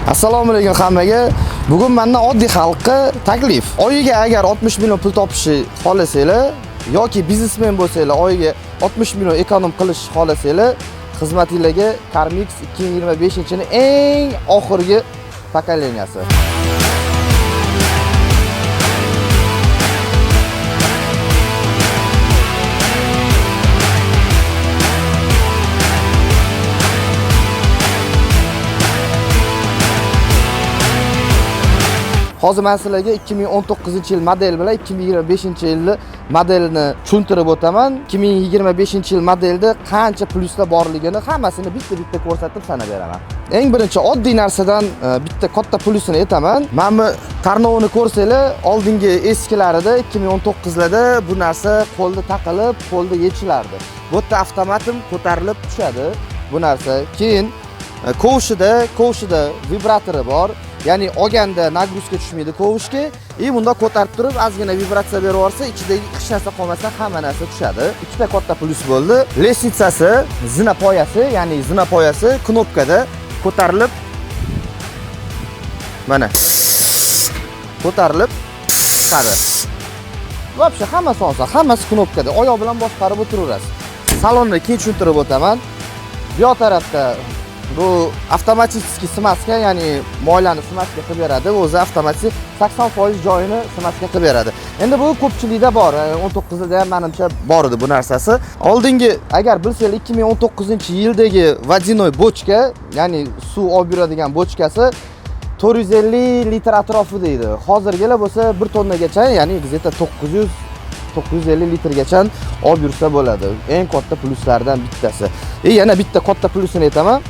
Assalomu alaykum hammaga. Bugun mendan oddiy xalqqa taklif. Oyiga agar 60 million pul topishni xohlasanglar yoki biznesmen bo'lsanglar, oyiga 60 million ekonom qilish xohlasanglar, xizmatinglarga Carmix 2025-yilning eng oxirgi pokoleniyasi. Hozir men sizlarga 2019-yil model bilan 2025-yilni modelini tushuntirib o'taman. 2025-yil modelda qancha plyuslar borligini hammasini bitta-bitta ko'rsatib sanab beraman. Eng birinchi oddiy narsadan bitta katta plyusini aytaman. Mana bu tarnovini ko'rsanglar, oldingi eskilarida 2019larda bu narsa qo'lda taqilib, qo'lda yechilardi. Bu yerda avtomatim ko'tarilib tushadi bu narsa. Keyin kovshida vibratori bor. Ya'ni olganda нагрузка tushmaydi kovushga и bunda ko'tarib turib ozgina vibratsiya berib yuborsa, ichidagi hech narsa qolmasa hamma narsa tushadi. Ikkita katta plyus bo'ldi. Лестница si, zina poyasi, ya'ni zina poyasi knopkada ko'tarilib mana ko'tarilib chiqadi. Вообще hammasi oson, hammasi knopkada. Oyoq bilan boshqarib o'tiraverasiz. Salonni keyin tushuntirib o'taman. Bu yoq tarafda bu avtomatik смазка, ya'ni moylarni смазка qilib beradi. O'zi avtomatik 80% joyini смазка qilib beradi. Endi bu ko'pchilikda bor. 19da ham menimcha bor edi bu narsasi. Oldingi agar bilsangiz 2019-yildagi водяной bochka, ya'ni suv olib yuradigan bochkasi 450 litr atrofida edi. Hozirgilar bo'lsa 1 tonnagacha, ya'ni где-то 900 950 litrgacha olib yursa bo'ladi. Eng katta plyuslardan bittasi. И yana bitta katta plyusini aytaman.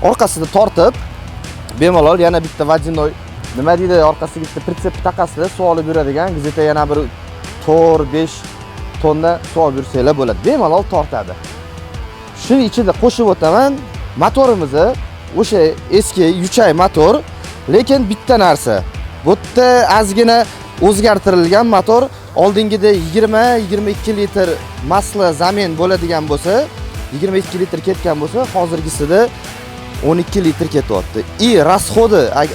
Orqasida tortib bemalol yana bitta водяной nima deydi, orqasiga bitta прицеп taqasizlar, suv olib yuradigan, где-то yana bir 4-5 tonna suv olib yursanglar bo'ladi. Bemalol tortadi. Shuni ichida qo'shib o'taman, motorimizni o'sha eski Yuchay motor, lekin bitta narsa. Bu yerda ozgina o'zgartirilgan motor. Oldingida 20-22 litr масло замен bo'ladigan bo'lsa, 22 litr ketgan bo'lsa, hozirgisida 12 litr ketyapti. И расход i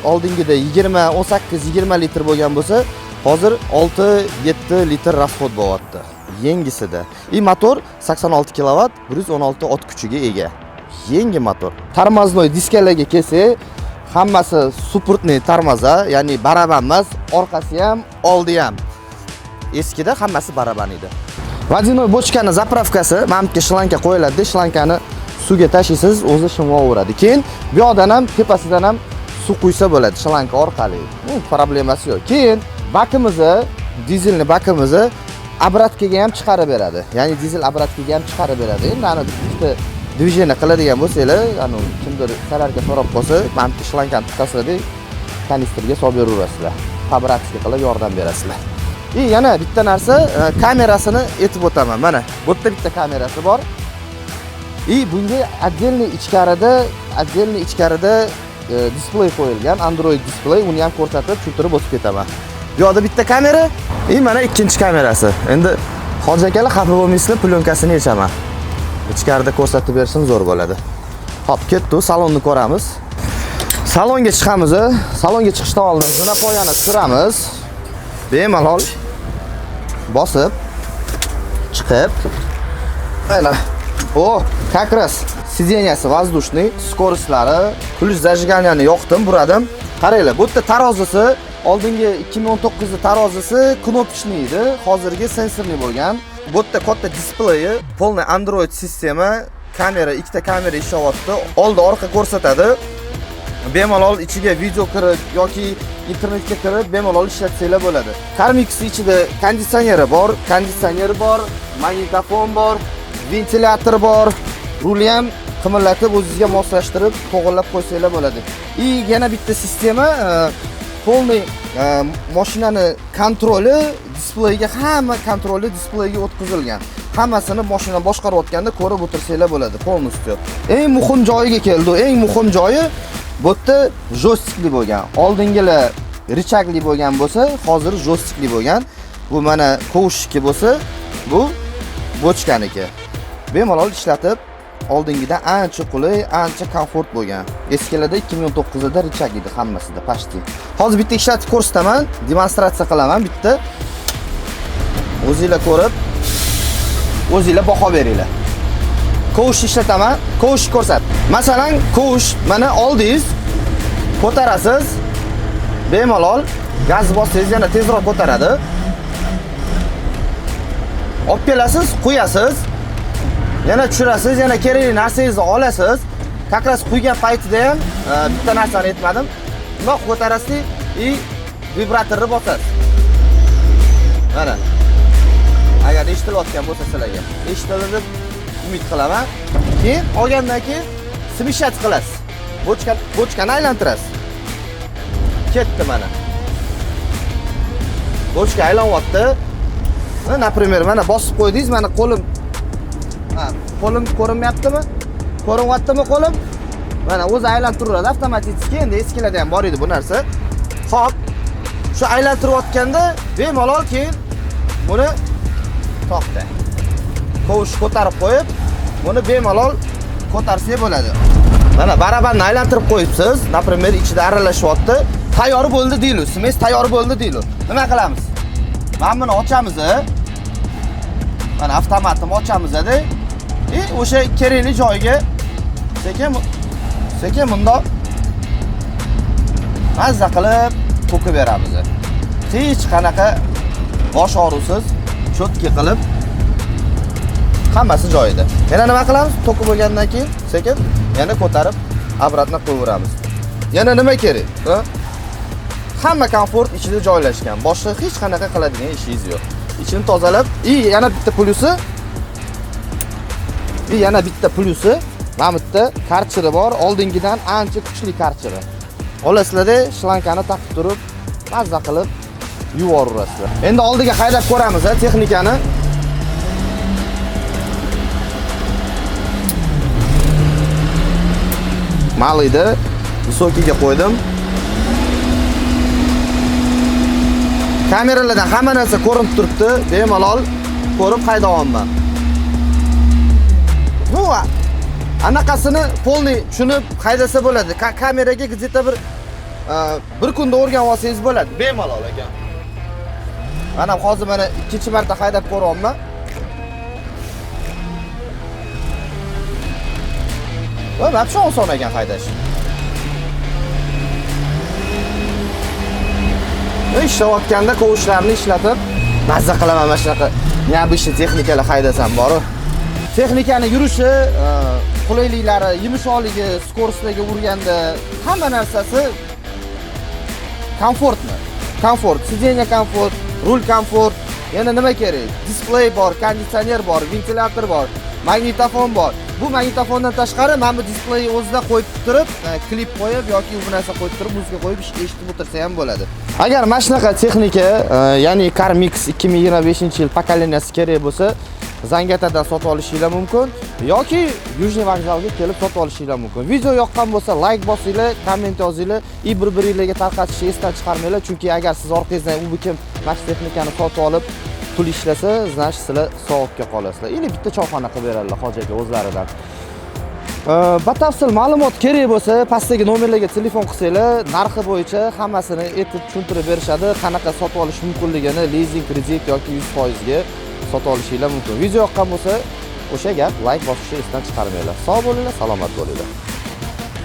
oldingida 20, 18, 20 litr bo'lgan bo'lsa, hozir 6-7 litr расход bo'lyapti. Yangisida. И motor 86 kilovat, 116 ot kuchiga ega. Yangi motor. Тормозной diskalarga kelsak, hammasi суппортный тормоза, ya'ni baraban emas, orqasi ham, oldi ham. Eskida hammasi baraban edi. Водяной bochkani заправка si, mana bu yerga shlanka qo'yiladi, shlankani suvga tashlaysiz, o'zi shimlaveradi. Keyin bu yoqdan ham, tepasidan ham suv quysa bo'ladi shlanka orqali. Problemasi yo'q. Keyin bakimizni, dizelni bakimizni обратка ga ham chiqarib beradi. Ya'ni dizel обратка ga ham chiqarib beradi. Endi ana bitta движение qiladigan bo'lsanglar, ana kimdir солярка so'rab qolsa, mana bu shlankani tiqasizlar, kanistrga solib beraverasizlar. По-братски qilib yordam berasizlar. И yana bitta narsa, kamerasini aytib o'taman. Mana bu yerda bitta kamerasi bor. И bunga отдельный ichkarida displey qo'yilgan, Android displey, uni ham ko'rsatib, tushuntirib o'tib ketaman. Bu yoqda bitta kamera, и mana ikkinchi kamerasi. Endi hoji akalar xafa bo'lmaysizlar, пленка sini yechaman. Ichkarida ko'rsatib bersin, zo'r bo'ladi. Xo'p, ketdi, salonni ko'ramiz. Salonga chiqamiz. Salonga chiqishdan oldin zina poyani tushiramiz. Bemalol bosib chiqib mana o как раз сиденья si воздушный, скорость lari, ключ зажигания ni yoqdim, buradim. Qaranglar, bu yerda tarozisi oldingi 2019 tarozisi кнопочный edi, hozirgi sensorli bo'lgan. Bu yerda katta displeyi, полный Android sistema, kamera, ikkita kamera ishlayapti. Oldi orqa ko'rsatadi. Bemalol ichiga video kirib yoki internetga kirib bemalol ishlatsanglar bo'ladi. Carmix ichida konditsioneri bor, konditsioner bor, magnitofon bor, ventilyator bor. Ruli ham qimirlatib o'zingizga moslashtirib to'g'irlab qo'ysanglar bo'ladi. И yana bitta sistema, полный mashinani kontroli displeyga, hamma kontroli displeyga o'tkazilgan. Hammasini mashina boshqarayotganda ko'rib o'tirsanglar bo'ladi полностью. Eng muhim joyiga keldi. Eng muhim joyi bu yerda джойстик li bo'lgan. Oldingilar рычаг li bo'lgan bo'lsa, hozir джойстик li bo'lgan. Bu mana kovshniki bo'lsa, bu bochkaniki. Bemalol ishlatib Oldingidan ancha qulay, ancha komfort bo'lgan. Eskilarda, 2019 da рычаг edi hammasida почти. Hozir bitta ishlatib ko'rsataman, demonstratsiya qilaman bitta. O'zinglar ko'rib, o'zinglar baho beringlar. Ковш ishlataman, ковш ko'rsat. Masalan, ковш mana oldingiz, ko'tarasiz. Bemalol gaz bossangiz yana tezroq ko'taradi. Olib kelasiz, qo'yasiz. Yana tushirasiz, yana kerakli narsangizni olasiz. Как раз quygan paytida ham bitta narsani aytmadim. Bundoq ko'tarasiz и vibratorni bosasiz. Mana. Agar eshitilayotgan bo'lsa sizlarga. Eshitiladi deb umid qilaman. Keyin olgandan keyin смешать qilasiz. Bochkani aylantirasiz. Ketdi mana. Bochka aylanyapti. Например, mana bosib qo'ydingiz, mana qo'lim. Ha, qo'lim ko'rinmayaptimi? Ko'rinyaptimi qo'lim? Mana o'zi aylantiradi avtomatik. Endi eskilarda ham bor edi bu narsa. Xo'p, shu aylantirayotganda bemalol keyin buni to'xta. Ковш ko'tarib qo'yib, buni bemalol ko'tarsak bo'ladi. Mana barabanni aylantirib qo'yibsiz, например, ichida aralashyapti. Tayyor bo'ldi deylik, смесь tayyor bo'ldi deylik. Nima qilamiz? Mana buni ochamiz. Mana avtomatni ochamiz-da. И o'sha kerakli joyiga sekin sekin bundoq mazza qilib to'kib beramiz. Hech qanaqa bosh og'ruvsiz, чётко qilib hammasi joyida. Yana nima qilamiz? To'kib bo'lgandan keyin sekin yana ko'tarib обратно qo'yaveramiz. Yana nima kerak? Ha? Hamma komfort ichida joylashgan. Boshqa hech qanaqa qiladigan ishingiz yo'q. Ichini tozalab, и yana bitta plyusi mana bu yerda karcheri bor, oldingidan ancha kuchli karcheri. Olasizlarda shlankani taqib turib, mazza qilib yuvoraverasizlar. Endi oldiga haydab ko'ramiz, ha, texnikani. Малый da высокий ga qo'ydim. Kameralardan hamma narsa ko'rinib turibdi, bemalol ko'rib haydayapman. Ну, anaqasini полный tushunib haydasa bo'ladi. Kameraga где-то bir kunda o'rganib olsangiz bo'ladi, bemalol ekan. Mana hozir mana ikkinchi marta haydab ko'ryapman. Va вообще oson ekan haydash. Ishlayotganda ковш larni ishlatib mazza qilaman, mana shunaqa необычный texnikalar haydasam boru. Texnikani yurishi, qulayliklari, yumshoqligi, скорость larga urganda hamma narsasi komfortni. Komfort, сиденье komfort, rul komfort, yana nima kerak? Displey bor, konditsioner bor, ventilyator bor, magnitofon bor. Bu magnitofondan tashqari mana bu displey o'zida qo'yib turib, klip qo'yib yoki bu narsa qo'yib turib, muzika qo'yib eshitib o'tirsa ham bo'ladi. Agar mana shunaqa texnika, ya'ni CarMix 2025-yil поколения si kerak bo'lsa, Zangatadan sotib olishinglar mumkin yoki Yujniy vokzalga kelib sotib olishinglar mumkin. Video yoqqan bo'lsa like bosinglar, komment yozinglar, и bir-biringlarga tarqatishni esdan chiqarmanglar, chunki agar siz orqangizdan u kim mana shu texnikani sotib olib pul ishlasa, значит sizlar savobga qolasizlar. Или bitta choyxona qilib beradilar hoji aka o'zlaridan. Batafsil ma'lumot kerak bo'lsa, pastdagi nomerlarga telefon qilsanglar, narxi bo'yicha hammasini aytib tushuntirib berishadi, qanaqa sotib olish mumkinligini, lizing, kredit yoki 100% ga sotib olishinglar mumkin. Video yoqqan bo'lsa, o'sha gap, like bosishni esdan chiqarmanglar. Sog' bo'linglar, salomat bo'linglar.